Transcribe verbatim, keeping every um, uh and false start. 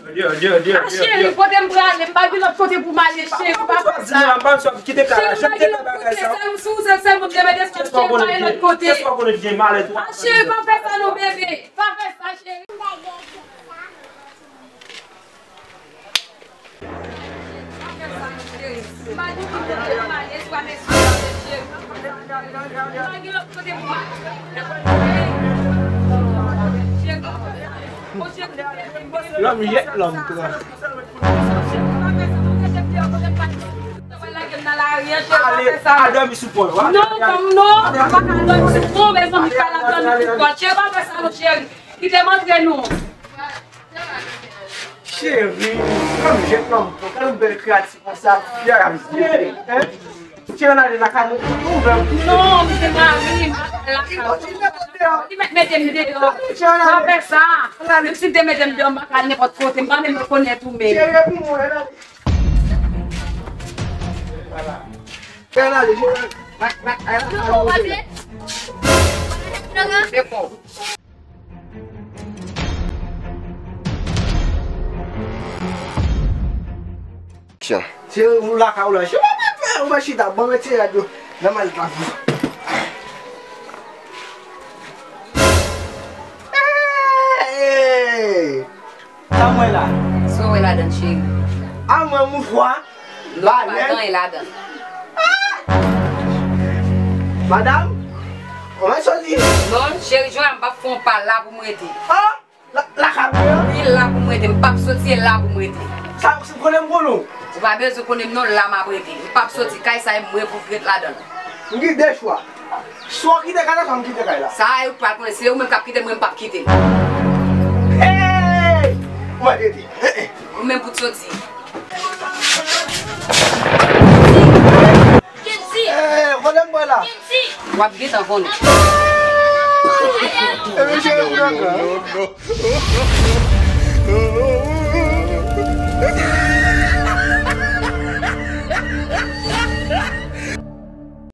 Dye, Dye, Dye, Dye, cheri, kote m prale? M pa gen lòt kote pou m ale, cheri, pa fè sa. Cheri, m pa gen lòt kote, sèl, si w se sèl moun ki te mete espwa cheri, m pa gen lòt kote. Ah, cheri, pa fè sa non, bebe. Pa fè sa, cheri. Lòm yèt, lòm pran. Ale, al dòmi sou pon, wa. Non, fanm, non, m pa ka dòmi sou pon, mezanmi, pa la dòmi sou pon. Cheri, pa fè sa non, cheri. Kite m antre non. Cheri, lòm jèt lòm pran. Gade yon bèl kreyati konsa, fi a ap vini, hein? Cheri, ann ale lakay mwen, ouvè. Non, m se mari m, pa lakay. Li mèt mete m deyò. Pa fè sa. Menm si l te mete m deyò, m pa ka al nenpòt kote. M pa menm rekonèt ou menm. Cheri, epi mwen, ann ale. Ann ale, cheri. Se bon. Tiens. Se ou lakay ou la. Je m'appelle père, ou va chita, bon, mwen ti rad yo. Nan mal pa. Hey! Sa mwen la. Sa w wè ladan, cheri? A mwen mouchwa. Non, pa gen anyen ladan. Madanm, ou mèt soti. Non, cheri, jodi a m p ap fè yon pa la pou m rete. Ah! La, lakay mwen an? Wi, la pou m rete. M p ap soti, e la pou m rete. Sa, se konnen m konnen w? Ou pa bezwen konnen m non, la m ap rete. M p ap soti. Kay sa e mwen pou m ret ladan l. M gen de chwa. Swa w kite kay la, swa m kite kay la. Sa a, ou pral konnen. Se ou menm k ap kite l, mwen m p ap kite l. Hey! Mwen rete. Ou menm pou t soti. Kendy! Eh, vòlè m bwè la. Kendy! W ap gentan konnen. Eh, mesye, yo pran kan.